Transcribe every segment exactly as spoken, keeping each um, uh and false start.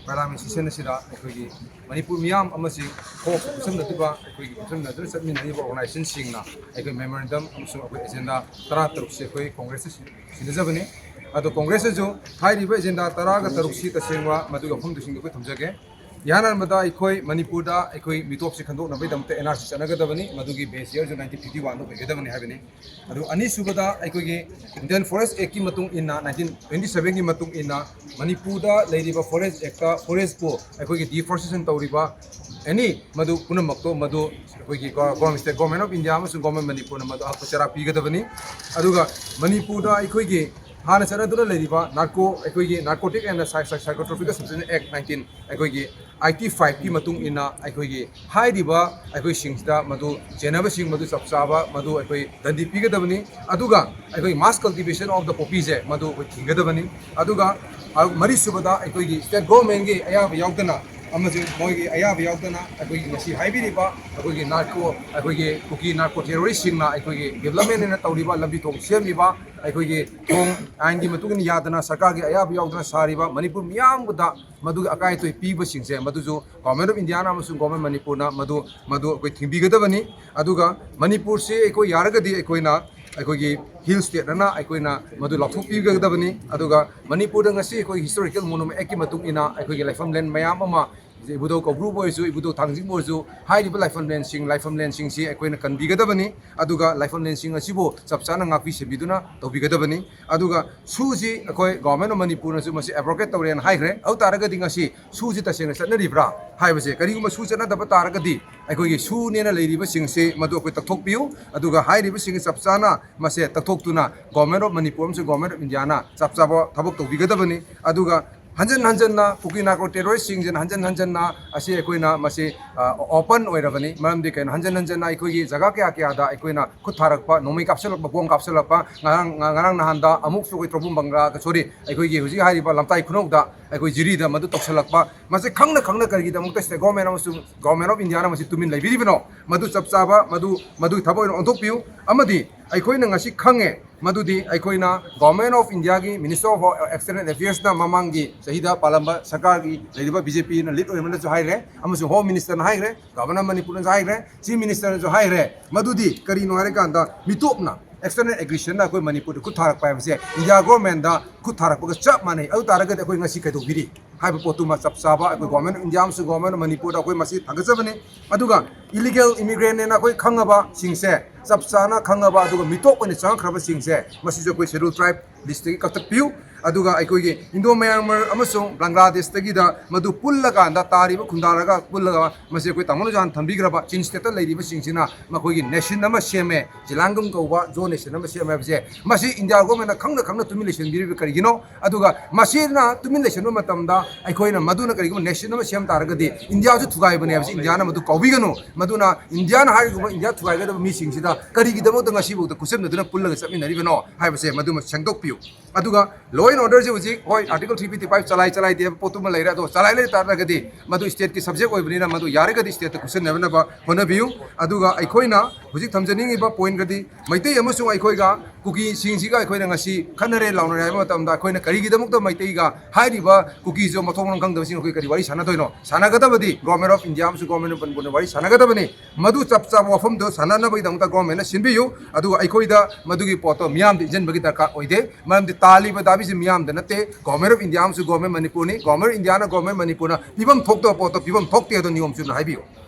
ꯄꯥꯔꯂꯥꯃꯦꯟ session ꯑꯁꯤꯗ ꯑꯩꯈꯣꯏꯒꯤ ꯃꯅꯤꯄꯨꯔ ꯃꯤꯌꯥꯝ ꯑꯃꯁꯤ ꯈꯣꯡ ꯈꯨꯠꯁꯝꯅꯗꯨꯅ ꯑꯩꯈꯣꯏꯒꯤ ꯈꯨꯠꯁꯝꯅꯗꯨꯅ ꯆꯠꯃꯤꯟꯅꯔꯤꯕ ꯑꯣꯔꯒꯅꯥꯏꯖꯦꯁꯟꯁꯤꯡꯅ ꯑꯩꯈꯣꯏ ꯃꯦꯃꯣꯔꯦꯟꯗꯝ ꯑꯃꯁꯨꯡ ꯑꯩꯈꯣꯏ ꯑꯦꯖꯦꯟꯗꯥ ꯇꯔꯥ ꯇꯔꯨꯛꯁꯤ ꯑꯩꯈꯣꯏ ꯀꯣꯡꯒ꯭ꯔꯦꯁꯇ ꯁꯤ- ꯁꯤꯟꯅꯖꯕꯅꯤ꯫ ꯑꯗꯣ ꯀꯣꯡꯒ꯭ꯔꯦꯁꯇꯁꯨ ꯍꯥꯏꯔꯤꯕ ꯑꯦꯖꯦꯟꯗꯥ ꯇꯔꯥꯒ ꯇꯔꯨꯛꯁꯤ ꯇꯁꯦꯡꯕ ꯃꯗꯨꯒꯤ ꯋꯥꯐꯝꯗꯨꯁꯤꯡꯗꯣ ꯑꯩꯈꯣꯏ ꯊꯝꯖꯒꯦ꯫ ꯏꯍꯥꯟ ꯍꯥꯟꯕꯗ ꯑꯩꯈꯣꯏ ꯃꯅꯤꯄꯨꯔꯗ ꯑꯩꯈꯣꯏ ꯃꯤꯇꯣꯞꯁꯤ ꯈꯟꯗꯣꯛꯅꯕꯒꯤꯗꯃꯛꯇ ꯑꯦꯟ ꯑꯥꯔ ꯁꯤ ꯆꯠꯅꯒꯗꯕꯅꯤ, ꯃꯗꯨꯒꯤ ꯕꯦꯁ ꯌꯔꯁꯨ ꯅꯥꯏꯟꯇꯤꯟ ꯐꯤꯐꯇꯤ ꯋꯥꯟꯗ ꯑꯣꯏꯒꯗꯕꯅꯤ ꯍꯥꯏꯕꯅꯤ꯫ ꯑꯗꯨ ꯑꯅꯤꯁꯨꯕꯗ ꯑꯩꯈꯣꯏꯒꯤ ꯏꯟꯗꯤꯌꯟ ꯐꯣꯔꯦꯁ ꯑꯦꯛꯀꯤ ꯃꯇꯨꯡ ꯏꯟꯅ, ꯅꯥꯏꯟꯇꯤꯟ ꯇ꯭ꯋꯦꯟꯇꯤ ꯁꯕꯦꯟꯒꯤ ꯃꯇꯨꯡ ꯏꯟꯅ ꯃꯅꯤꯄꯨꯔꯗ ꯂꯩꯔꯤꯕ ꯐꯣꯔꯦꯁ ꯑꯦꯛꯇ ꯐꯣꯔꯦꯁꯄꯨ ꯑꯩꯈꯣꯏꯒꯤ ꯗꯤꯐꯣꯔꯦꯁꯇꯦꯁꯟ ꯇꯧꯔꯤꯕ ꯑꯦꯅꯤ ꯃꯗꯨ ꯄꯨꯝꯅꯃꯛꯇꯣ ꯃꯗꯨ ꯑꯩꯈꯣꯏꯒꯤ GO-, government, state government of India ꯑꯃꯁꯨꯡ ꯒꯣꯔꯃꯦꯟ ꯃꯅꯤꯄꯨꯔꯅ ꯃꯗꯨ ꯑꯍꯛꯄ ꯆꯩꯔꯥꯛ ꯄꯤꯒꯗꯕꯅꯤ꯫ ꯑꯗꯨꯒ ꯃꯅꯤꯄꯨꯔꯗ ꯑꯩꯈꯣꯏꯒꯤ ꯍꯥꯟꯅ ꯆꯠꯅꯗꯨꯅ ꯂꯩꯔꯤꯕ ꯅꯥꯔꯀꯣ, ꯑꯩꯈꯣꯏꯒꯤ ꯅꯥꯔꯀꯣꯇꯤꯛ ꯑꯦꯟ ꯁꯥꯏꯀꯣꯇ꯭ꯔꯣꯄꯤꯀꯦꯜ ꯁꯕꯁꯇꯦꯟꯁ ꯑꯦꯛ ꯅꯥꯏꯟꯇꯤꯟ, ꯑꯩꯈꯣꯏꯒꯤ ꯑꯥꯏꯇꯤ ꯐꯥꯏꯚꯀꯤ ꯃꯇꯨꯡ ꯏꯟꯅ ꯑꯩꯈꯣꯏꯒꯤ ꯍꯥꯏꯔꯤꯕ ꯑꯩꯈꯣꯏꯁꯤꯡꯁꯤꯗ ꯃꯗꯨ ꯆꯦꯟꯅꯕꯁꯤꯡ ꯃꯗꯨ ꯆꯞ ꯆꯥꯕ ꯃꯗꯨ ꯑꯩꯈꯣꯏ ꯗꯟꯗꯤ ꯄꯤꯒꯗꯕꯅꯤ꯫ ꯑꯗꯨꯒ ꯑꯩꯈꯣꯏ mass cultivation of the poppyꯁꯦ ꯃꯗꯨ ꯑꯩꯈꯣꯏ ꯊꯤꯡꯒꯗꯕꯅꯤ꯫ ꯑꯗꯨꯒ ꯑ, ꯃꯔꯤꯁꯨꯕꯗ ꯑꯩꯈꯣꯏꯒꯤ ꯁ꯭ꯇꯦꯠ ꯒꯣꯔꯃꯦꯟꯒꯤ ꯑꯌꯥꯕ ꯌꯥꯎꯗꯅ ꯑꯃꯁꯨꯡ ꯃꯣꯏꯒꯤ ꯑꯌꯥꯕ ꯌꯥꯎꯗꯅ ꯑꯩꯈꯣꯏꯒꯤ ꯉꯁꯤ ꯍꯥꯏꯕꯤꯔꯤꯕ ꯑꯩꯈꯣꯏꯒꯤ ꯅꯥꯔꯀꯣ, ꯑꯩꯈꯣꯏꯒꯤ ꯀꯨꯀꯤ ꯅꯥꯔꯀꯣ ꯇꯦꯔꯣꯔꯤꯁꯁꯤꯡꯅ ꯑꯩꯈꯣꯏꯒꯤ ꯗꯤꯕꯂꯞꯃꯦꯟ ꯑꯣꯏꯅ ꯇꯧꯔꯤꯕ, ꯂꯝꯕꯤ ꯊꯣꯡ ꯁꯦꯝꯃꯤꯕ, ꯑꯩꯈꯣꯏꯒꯤ ꯊꯣꯡ ꯑꯥꯏꯟꯒꯤ ꯃꯇꯨꯡ ꯏꯟꯅ ꯌꯥꯗꯅ ꯁꯔꯀꯥꯔꯒꯤ ꯑꯌꯥꯕ ꯌꯥꯎꯗꯅ ꯁꯥꯔꯤꯕ ꯃꯅꯤꯄꯨꯔ ꯃꯤꯌꯥꯝꯕꯗ ꯃꯗꯨꯒꯤ ꯑꯀꯥꯏ ꯑꯇꯣꯏ ꯄꯤꯕꯁꯤꯡꯁꯦ ꯃꯗꯨꯁꯨ ꯒꯣꯔꯃꯦꯟ ꯑꯣꯐ ꯏꯟꯗꯤꯌꯥꯅ ꯑꯃꯁꯨꯡ ꯒꯣꯔꯃꯦꯟ ꯃꯅꯤꯄꯨꯔꯅ ꯃꯗꯨ, ꯃꯗꯨ ꯑꯩꯈꯣꯏ ꯊꯤꯡꯕꯤꯒꯗꯕꯅꯤ꯫ ꯑꯗꯨꯒ ꯃꯅꯤꯄꯨꯔꯁꯤ ꯑꯩꯈꯣꯏ ꯌꯥꯔꯒꯗꯤ ꯑꯩꯈꯣꯏꯅ ꯑꯩꯈꯣꯏꯒꯤ ꯍꯤꯜ ꯁ꯭ꯇꯦꯠ ꯑꯅ ꯑꯩꯈꯣꯏꯅ ꯃꯗꯨ ꯂꯥꯎꯊꯣꯛꯄꯤꯒꯗꯕꯅꯤ꯫ ꯑꯗꯨꯒ ꯃꯅꯤꯄꯨꯔꯗ ꯉꯁꯤ ꯑꯩꯈꯣꯏ ꯍꯤꯁꯇꯣꯔꯤꯀꯦꯜ ꯃꯣꯅꯨꯃꯦꯟ ꯑꯦꯛꯀꯤ ꯃꯇꯨꯡ ꯏꯟꯅ ꯑꯩꯈꯣꯏꯒꯤ ꯂꯥꯏꯐꯝꯂꯦꯟ ꯃꯌꯥꯝ ꯑꯃ, ꯏꯕꯨꯙꯧ ꯀꯧꯕ꯭ꯔꯨꯕꯨ ꯑꯣꯏꯔꯁꯨ, ꯏꯕꯨꯙꯧ ꯊꯥꯡꯖꯤꯡꯕꯨ ꯑꯣꯏꯔꯁꯨ, ꯍꯥꯏꯔꯤꯕ ꯂꯥꯏꯐꯝꯂꯦꯟꯁꯤꯡ, ꯂꯥꯏꯐꯝꯂꯦꯟꯁꯤꯡꯁꯤ ꯑꯩꯈꯣꯏꯅ ꯀꯟꯕꯤꯒꯗꯕꯅꯤ꯫ ꯑꯗꯨꯒ ꯂꯥꯏꯐꯝꯂꯦꯟꯁꯤꯡ ꯑꯁꯤꯕꯨ ꯆꯞ ꯆꯥꯅ ꯉꯥꯛꯄꯤ ꯁꯦꯟꯕꯤꯗꯨꯅ ꯇꯧꯕꯤꯒꯗꯕꯅꯤ꯫ ꯑꯗꯨꯒ ꯁꯨꯁꯤ ꯑꯩꯈꯣꯏ ꯒꯣꯔꯃꯦꯟ ꯑꯣꯐ ꯃꯅꯤꯄꯨꯔꯅꯁꯨ ꯃꯁꯤ ꯑꯦꯕ꯭ꯔꯣꯒꯦꯠ ꯇꯧꯔꯦꯅ ꯍꯥꯏꯈ꯭ꯔꯦ꯫ ꯑꯗꯨ ꯇꯥꯔꯒꯗꯤ ꯉꯁꯤ ꯁꯨꯁꯤ ꯇꯁꯦꯡꯅ ꯆꯠꯅꯔꯤꯕ꯭ꯔꯥ ꯍꯥꯏꯕꯁꯦ, ꯀꯔꯤꯒꯨꯝꯕ ꯁꯨ ꯆꯠꯅꯗꯕ ꯇꯥꯔꯒꯗꯤ ꯑꯩꯈꯣꯏꯒꯤ ꯁꯨꯅꯦꯅ ꯂꯩꯔꯤꯕꯁꯤꯡꯁꯤ ꯃꯗꯨ ꯑꯩꯈꯣꯏ ꯇꯛꯊꯣꯛꯄꯤꯌꯨ꯫ ꯑꯗꯨꯒ ꯍꯥꯏꯔꯤꯕꯁꯤꯡ ꯆꯞ ꯆꯥꯅ ꯃꯁꯦ ꯇꯛꯊꯣꯛꯇꯨꯅ ꯒꯣꯔꯃꯦꯟ ꯑꯣꯐ ꯃꯅꯤꯄꯨꯔ ꯑꯃꯁꯨꯡ ꯒꯣꯔꯃꯦꯟ ꯑꯣꯐ ꯏꯟꯗꯤꯌꯥꯅ ꯆꯞ ꯆꯥꯕ ꯊꯕꯛ ꯇꯧꯕꯤꯒꯗꯕꯅꯤ꯫ ꯑꯗꯨꯒ ꯍꯟꯖꯟ ꯍꯟꯖꯟꯅ ꯀꯨꯀꯤ ꯅꯥꯔꯀꯣ ꯇꯦꯔꯣꯔꯤꯁꯁꯤꯡꯁꯤꯅ ꯍꯟꯖꯟ ꯍꯟꯖꯟꯅ ꯑꯁꯤ ꯑꯩꯈꯣꯏꯅ ꯃꯁꯤ, ꯑ, ꯑꯣꯄꯟ ꯑꯣꯏꯔꯕꯅꯤ꯫ ꯃꯔꯝꯗꯤ ꯀꯩꯅꯣ, ꯍꯟꯖꯟ ꯍꯟꯖꯟꯅ ꯑꯩꯈꯣꯏꯒꯤ ꯖꯒꯥ ꯀꯌꯥ ꯀꯌꯥꯗ ꯑꯩꯈꯣꯏꯅ ꯈꯨꯠ ꯊꯥꯔꯛꯄ, ꯅꯣꯡꯃꯩ ꯀꯥꯞꯁꯤꯜꯂꯛꯄ, ꯕꯣꯝ ꯀꯥꯞꯁꯤꯜꯂꯛꯄ, ꯉꯔꯥꯡ, ꯉꯔꯥꯡ ꯅꯍꯥꯟꯗ ꯑꯃꯨꯛꯁꯨ ꯑꯩꯈꯣꯏ ꯇ꯭ꯔꯣꯕꯨꯝ ꯕꯪꯒ꯭ꯂꯥ, ꯁꯣꯔꯤ, ꯑꯩꯈꯣꯏꯒꯤ ꯍꯧꯖꯤꯛ ꯍꯥꯏꯔꯤꯕ ꯂꯝꯇꯥꯏ ꯈꯨꯅꯧꯗ ꯑꯩꯈꯣꯏ ꯖꯤꯔꯤꯗ ꯃꯗꯨ ꯇꯧꯁꯤꯜꯂꯛꯄ, ꯃꯁꯤ ꯈꯪꯅ ꯈꯪꯅ ꯀꯔꯤꯒꯤꯗꯃꯛꯇ ꯁ꯭ꯇꯦꯠ ꯒꯣꯔꯃꯦꯟ ꯑꯃꯁꯨꯡ ꯒꯣꯔꯃꯦꯟ ꯑꯣꯐ ꯏꯟꯗꯤꯌꯥꯅ ꯃꯁꯤ ꯇꯨꯃꯤꯟ ꯂꯩꯕꯤꯔꯤꯕꯅꯣ? ꯃꯗꯨ ꯆꯞ ꯆꯥꯕ, ꯃꯗꯨ, ꯃꯗꯨꯒꯤ ꯊꯕꯛ ꯑꯣꯏꯅ ꯑꯣꯟꯊꯣꯛꯄꯤꯌꯨ꯫ ꯑꯃꯗꯤ ꯑꯩꯈꯣꯏꯅ ꯉꯁꯤ ꯈꯪꯉꯦ, ꯃꯗꯨꯗꯤ ꯑꯩꯈꯣꯏꯅ Government of Indiaꯒꯤ Minister of External Affairsꯅ ꯃꯃꯥꯡꯒꯤ ꯆꯍꯤꯗ ꯄꯥꯜꯂꯝꯕ ꯁꯔꯀꯥꯔꯒꯤ ꯂꯩꯔꯤꯕ BJPꯅ lead ꯑꯣꯏꯕꯅꯁꯨ ꯍꯥꯏꯈ꯭ꯔꯦ, ꯑꯃꯁꯨꯡ Home Ministerꯅ ꯍꯥꯏꯈ꯭ꯔꯦ, Governor of Manipurꯅꯁꯨ ꯍꯥꯏꯈ꯭ꯔꯦ, Chief Ministerꯅꯁꯨ ꯍꯥꯏꯈ꯭ꯔꯦ꯫ ꯃꯗꯨꯗꯤ ꯀꯔꯤꯅꯣ ꯍꯥꯏꯔꯀꯥꯟꯗ, ꯃꯤꯇꯣꯞꯅ external aggressionꯅ ꯑꯩꯈꯣꯏ ꯃꯅꯤꯄꯨꯔꯗ ꯈꯨꯠ ꯊꯥꯔꯛꯄ ꯍꯥꯏꯕꯁꯦ India governmentꯗ ꯈꯨꯠ ꯊꯥꯔꯛꯄꯒ ꯆꯞ ꯃꯥꯟꯅꯩ꯫ ꯑꯗꯨ ꯇꯥꯔꯒꯗꯤ ꯑꯩꯈꯣꯏ ꯉꯁꯤ ꯀꯩꯗꯧꯕꯤꯔꯤ ꯍꯥꯏꯕ ꯄꯣꯠꯇꯨꯃ ꯆꯞ ꯆꯥꯕ ꯑꯩꯈꯣꯏ Government of India ꯑꯃꯁꯨꯡ Government of Manipurꯗ ꯑꯩꯈꯣꯏ ꯃꯁꯤ ꯊꯥꯒꯠꯆꯕꯅꯤ꯫ ꯑꯗꯨꯒ illegal immigrantꯅꯦꯅ ꯑꯩꯈꯣꯏ ꯈꯪꯉꯕꯁꯤꯡꯁꯦ, ꯆꯞ ꯆꯥꯅ ꯈꯪꯉꯕ, ꯑꯗꯨꯒ ꯃꯤꯇꯣꯞ ꯑꯣꯏꯅ ꯆꯪꯉꯛꯈ꯭ꯔꯕꯁꯤꯡꯁꯦ, ꯃꯁꯤꯁꯨ ꯑꯩꯈꯣꯏ Scheduled Tribe listꯇꯒꯤ ꯀꯛꯊꯠꯄꯤꯌꯨ꯫ ꯑꯗꯨꯒ ꯑꯩꯈꯣꯏꯒꯤ Indo Myanmar ꯑꯃꯁꯨꯡ ꯕꯪꯒ꯭ꯂꯥꯗꯦꯁꯇꯒꯤꯗ ꯃꯗꯨ ꯄꯨꯜꯂꯀꯥꯟꯗ, ꯇꯥꯔꯤꯕ ꯈꯨꯟꯗꯥꯔꯒ ꯄꯨꯜꯂꯒ, ꯃꯁꯤ ꯑꯩꯈꯣꯏ ꯇꯥꯃꯣꯅꯁꯨ ꯍꯥꯟꯅ ꯊꯝꯕꯤꯈ꯭ꯔꯕ, Chin Stateꯇ ꯂꯩꯔꯤꯕꯁꯤꯡꯁꯤꯅ ꯃꯈꯣꯏꯒꯤ nation ꯑꯃ ꯁꯦꯝꯃꯦ, ꯖꯤꯂꯥꯡꯒꯝ ꯀꯧꯕ Zo nation ꯑꯃ ꯁꯦꯝꯃꯦ ꯍꯥꯏꯕꯁꯦ, ꯃꯁꯤ India governmentꯅ ꯈꯪꯅ ꯈꯪꯅ ꯇꯨꯃꯤꯟ ꯂꯩꯁꯤꯟꯕꯤꯔꯤꯕ ꯀꯔꯤꯒꯤꯅꯣ? ꯑꯗꯨꯒ ꯃꯁꯤꯅ ꯇꯨꯃꯤꯟ ꯂꯩꯁꯤꯟꯕ ꯃꯇꯝꯗ ꯑꯩꯈꯣꯏꯅ ꯃꯗꯨꯅ ꯀꯔꯤꯒꯨꯝꯕ nation ꯑꯃ ꯁꯦꯝ ꯇꯥꯔꯒꯗꯤ, Indiaꯁꯨ ꯊꯨꯒꯥꯏꯕꯅꯦ ꯍꯥꯏꯕꯁꯤ Indiaꯅ ꯃꯗꯨ ꯀꯥꯎꯕꯤꯒꯅꯨ꯫ ꯃꯗꯨꯅ Indiaꯅ ꯍꯥꯏꯔꯤꯕ India ꯊꯨꯒꯥꯏꯒꯗꯕ ꯃꯤꯁꯤꯡꯁꯤꯗ ꯀꯔꯤꯒꯤꯗꯃꯛꯇ ꯉꯁꯤꯐꯥꯎꯗ ꯈꯨꯠꯁꯝꯅꯗꯨꯅ ꯄꯨꯜꯂꯒ ꯆꯠꯃꯤꯟꯅꯔꯤꯕꯅꯣ ꯍꯥꯏꯕꯁꯦ ꯃꯗꯨꯃ ꯁꯦꯡꯗꯣꯛꯄꯤꯌꯨ꯫ ꯑꯗꯨꯒ law and orderꯁꯦ ꯍꯧꯖꯤꯛ, ꯍꯣꯏ, Article three fifty five ꯆꯂꯥꯏ ꯆꯂꯥꯏꯗꯦ ꯍꯥꯏꯕ ꯄꯣꯠꯇꯨꯃ ꯂꯩꯔꯦ, ꯑꯗꯣ ꯆꯂꯥꯏ ꯂꯩ ꯇꯥꯔꯒꯗꯤ ꯃꯗꯨ stateꯀꯤ subject ꯑꯣꯏꯕꯅꯤꯅ ꯃꯗꯨ ꯌꯥꯔꯒꯗꯤ stateꯇ ꯈꯨꯠꯁꯤꯟꯅꯅꯕ ꯍꯣꯠꯅꯕꯤꯌꯨ꯫ ꯑꯗꯨꯒ ꯑꯩꯈꯣꯏꯅ ꯍꯧꯖꯤꯛ ꯊꯝꯖꯅꯤꯡꯉꯤꯕ point ꯒꯗꯤ, ꯃꯩꯇꯩ ꯑꯃꯁꯨꯡ ꯑꯩꯈꯣꯏꯒ ꯀꯨꯀꯤꯁꯤꯡꯁꯤꯒ ꯑꯩꯈꯣꯏꯅ ꯉꯁꯤ ꯈꯠꯅꯔꯦ ꯂꯥꯎꯅꯔꯦ ꯍꯥꯏꯕ ꯃꯇꯝꯗ, ꯑꯩꯈꯣꯏꯅ ꯀꯔꯤꯒꯤꯗꯃꯛꯇ ꯃꯩꯇꯩꯒ ꯍꯥꯏꯔꯤꯕ ꯀꯨꯀꯤꯁꯨ ꯃꯊꯣꯡ ꯃꯔꯝ ꯈꯪꯗꯕꯁꯤꯡ ꯑꯩꯈꯣꯏ ꯀꯔꯤ ꯋꯥꯔꯤ ꯁꯥꯟꯅꯗꯣꯏꯅꯣ? ꯁꯥꯟꯅꯒꯗꯕꯗꯤ Government of India ꯑꯃꯁꯨꯡ Government of Manipurꯅ ꯋꯥꯔꯤ ꯁꯥꯟꯅꯒꯗꯕꯅꯤ꯫ ꯃꯗꯨ ꯆꯞ ꯆꯥꯕ ꯋꯥꯐꯝꯗꯣ ꯁꯥꯟꯅꯅꯕꯒꯤꯗꯃꯛꯇ governmentꯅ ꯁꯤꯟꯕꯤꯌꯨ, ꯑꯗꯨꯒ ꯑꯩꯈꯣꯏꯗ ꯃꯗꯨꯒꯤ ꯄꯣꯠꯇꯣ ꯃꯤꯌꯥꯝꯗ ꯏꯟꯖꯟꯕꯒꯤ ꯗꯔꯀꯥꯔ ꯑꯣꯏꯗꯦ꯫ ꯃꯔꯝꯗꯤ ꯇꯥꯜꯂꯤꯕ ꯗꯥꯕꯤꯁꯤ ꯃꯤꯌꯥꯝꯗ ꯅꯠꯇꯦ, Government of India ꯑꯃꯁꯨꯡ Government Manipurꯅꯤ꯫ Government of Indiaꯅ Government Manipurꯅ ꯄꯤꯐꯝ ꯊꯣꯛꯇꯕ ꯄꯣꯠꯇꯣ ꯄꯤꯐꯝ ꯊꯣꯛꯇꯦ, ꯑꯗꯣ ꯅꯤꯌꯣꯝ ꯆꯨꯝꯅ ꯍꯥꯏꯕꯤꯌꯨ꯫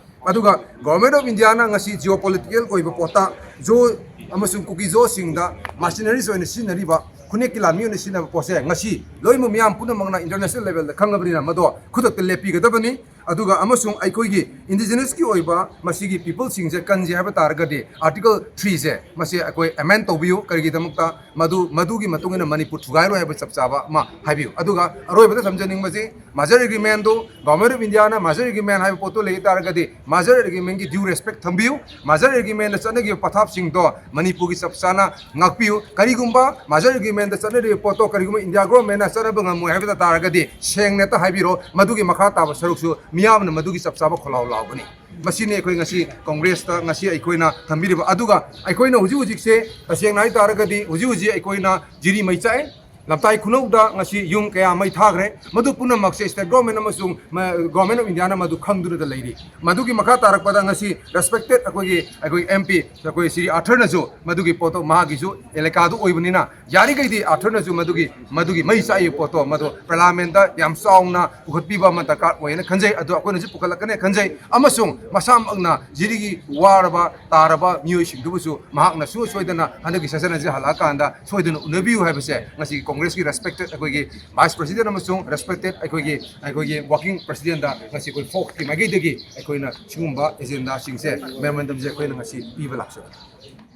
ꯑꯗꯨꯒ Government of Indiaꯅ ꯉꯁꯤ geopolitical ꯑꯣꯏꯕ ꯄꯣꯠꯇ Zo ꯑꯃꯁꯨꯡ ꯀꯨꯀꯤ Zoꯁꯤꯡꯗ mercenaries ꯑꯣꯏꯅ ꯁꯤꯖꯤꯟꯅꯔꯤꯕ, ꯈꯨꯅꯦꯛꯀꯤ ꯂꯥꯟꯃꯤ ꯑꯣꯏꯅ ꯁꯤꯖꯤꯟꯅꯕ ꯄꯣꯠꯁꯦ ꯉꯁꯤ ꯂꯣꯏꯅꯃꯛ ꯃꯤꯌꯥꯝ ꯄꯨꯝꯅꯃꯛꯅ international levelꯗ ꯈꯪꯉꯕꯅꯤꯅ ꯃꯗꯣ ꯈꯨꯗꯛꯇ ꯂꯦꯞꯄꯤꯒꯗꯕꯅꯤ꯫ ꯑꯗꯨꯒ ꯑꯃꯁꯨꯡ ꯑꯩꯈꯣꯏꯒꯤ indigenousꯀꯤ ꯑꯣꯏꯕ ꯃꯁꯤꯒꯤ peopleꯁꯤꯡꯁꯦ ꯀꯟꯁꯦ ꯍꯥꯏꯕ ꯇꯥꯔꯒꯗꯤ Article threeꯁꯦ ꯃꯁꯤ ꯑꯩꯈꯣꯏ amend ꯇꯧꯕꯤꯌꯨ꯫ ꯀꯔꯤꯒꯤꯗꯃꯛꯇ? ꯃꯗꯨ, ꯃꯗꯨꯒꯤ ꯃꯇꯨꯡ ꯏꯟꯅ ꯃꯅꯤꯄꯨꯔ ꯊꯨꯒꯥꯏꯔꯣꯏ ꯍꯥꯏꯕ ꯆꯞ ꯆꯥꯕ ꯑꯃ ꯍꯥꯏꯕꯤꯌꯨ꯫ ꯑꯗꯨꯒ ꯑꯔꯣꯏꯕꯗ ꯊꯝꯖꯅꯤꯡꯕꯁꯤ, merger agreementꯗꯨ, Government of Indiaꯅ merger agreement ꯍꯥꯏꯕ ꯄꯣꯠꯇꯨ ꯂꯩ ꯇꯥꯔꯒꯗꯤ, merger agreementꯀꯤ due respect ꯊꯝꯕꯤꯌꯨ꯫ Merger agreementꯗ ꯆꯠꯅꯈꯤꯕ ꯄꯊꯥꯞꯁꯤꯡꯗꯣ ꯃꯅꯤꯄꯨꯔꯒꯤ ꯆꯞ ꯆꯥꯅ ꯉꯥꯛꯄꯤꯌꯨ꯫ ꯀꯔꯤꯒꯨꯝꯕ merger agreementꯗ ꯆꯠꯅꯔꯤꯕ ꯄꯣꯠꯇꯣ ꯀꯔꯤꯒꯨꯝꯕ India governmentꯅ ꯆꯠꯅꯕ ꯉꯝꯃꯣꯏ ꯍꯥꯏꯕ ꯇꯥꯔꯒꯗꯤ, ꯁꯦꯡꯅ ꯍꯦꯛꯇ ꯍꯥꯏꯕꯤꯔꯣ, ꯃꯗꯨꯒꯤ ꯃꯈꯥ ꯇꯥꯕ ꯁꯔꯨꯛꯁꯨ ꯃꯤꯌꯥꯝꯅ ꯃꯗꯨꯒꯤ ꯆꯞ ꯆꯥꯕ ꯈꯣꯜꯂꯥꯎ ꯂꯥꯎꯒꯅꯤ꯫ ꯃꯁꯤꯅꯤ ꯑꯩꯈꯣꯏ ꯉꯁꯤ ꯀꯣꯡꯒ꯭ꯔꯦꯁꯇ ꯉꯁꯤ ꯑꯩꯈꯣꯏꯅ ꯊꯝꯕꯤꯔꯤꯕ꯫ ꯑꯗꯨꯒ ꯑꯩꯈꯣꯏꯅ ꯍꯧꯖꯤꯛ ꯍꯧꯖꯤꯛꯁꯦ ꯇꯁꯦꯡꯅ ꯍꯥꯏꯇꯥꯔꯒꯗꯤ ꯍꯧꯖꯤꯛ ꯍꯧꯖꯤꯛ ꯑꯩꯈꯣꯏꯅ ꯖꯤꯔꯤ ꯃꯩ ꯆꯥꯛꯑꯦ꯫ ꯂꯝꯇꯥꯏ ꯈꯨꯅꯧꯗ ꯉꯁꯤ ꯌꯨꯝ ꯀꯌꯥ ꯃꯩ ꯊꯥꯈ꯭ꯔꯦ꯫ ꯃꯗꯨ ꯄꯨꯝꯅꯃꯛꯁꯦ state government ꯑꯃꯁꯨꯡ ꯃ-, Government of Indiaꯅ ꯃꯗꯨ ꯈꯪꯗꯨꯅꯇ ꯂꯩꯔꯤ꯫ ꯃꯗꯨꯒꯤ ꯃꯈꯥ ꯇꯥꯔꯛꯄꯗ ꯉꯁꯤ respected ꯑꯩꯈꯣꯏꯒꯤ, ꯑꯩꯈꯣꯏ MP ꯑꯩꯈꯣꯏ ꯁ꯭ꯔꯤ ꯑꯥꯔꯊꯔꯅꯁꯨ ꯃꯗꯨꯒꯤ ꯄꯣꯠꯇꯣ ꯃꯍꯥꯛꯀꯤꯁꯨ ꯑꯦꯂꯦꯀꯥꯗꯨ ꯑꯣꯏꯕꯅꯤꯅ ꯌꯥꯔꯤꯈꯩꯗꯤ ꯑꯥꯔꯊꯔꯅꯁꯨ ꯃꯗꯨꯒꯤ, ꯃꯗꯨꯒꯤ ꯃꯩ ꯆꯥꯛꯏꯕ ꯄꯣꯠꯇꯣ ꯃꯗꯨ Parliamentꯇ ꯌꯥꯝ ꯆꯥꯎꯅ ꯄꯨꯈꯠꯄꯤꯕ ꯑꯃ ꯗꯔꯀꯥꯔ ꯑꯣꯏꯌꯦꯅ ꯈꯟꯖꯩ꯫ ꯑꯗꯣ ꯑꯩꯈꯣꯏꯅꯁꯨ ꯄꯨꯈꯠꯂꯛꯀꯅꯤ ꯈꯟꯖꯩ꯫ ꯑꯃꯁꯨꯡ ꯃꯁꯥꯃꯛꯅ ꯖꯤꯔꯤꯒꯤ ꯋꯥꯔꯕ ꯇꯥꯔꯕ ꯃꯤꯑꯣꯏꯁꯤꯡꯗꯨꯕꯨꯁꯨ ꯃꯍꯥꯛꯅ ꯁꯨꯡꯁꯣꯏ ꯁꯣꯏꯗꯅ ꯍꯟꯗꯛꯀꯤ session ꯑꯁꯤ ꯍꯜꯂꯛꯑꯀꯥꯟꯗ ꯁꯣꯏꯗꯅ ꯎꯅꯕꯤꯌꯨ ꯍꯥꯏꯕꯁꯦ ꯉꯁꯤ ꯀꯣꯡꯒ꯭ꯔꯦꯁꯀꯤ respected ꯑꯩꯈꯣꯏꯒꯤ Vice President ꯑꯃꯁꯨꯡ respected ꯑꯩꯈꯣꯏꯒꯤ, ꯑꯩꯈꯣꯏꯒꯤ Working Presidentꯗ ꯉꯁꯤ ꯑꯩꯈꯣꯏ ꯐꯣꯛꯀꯤ ꯃꯥꯏꯀꯩꯗꯒꯤ ꯑꯩꯈꯣꯏꯅ ꯁꯤꯒꯨꯝꯕ agendaꯁꯤꯡꯁꯦ, memorandumꯁꯦ ꯑꯩꯈꯣꯏꯅ ꯉꯁꯤ ꯄꯤꯕ ꯂꯥꯛꯆꯕꯅꯤ꯫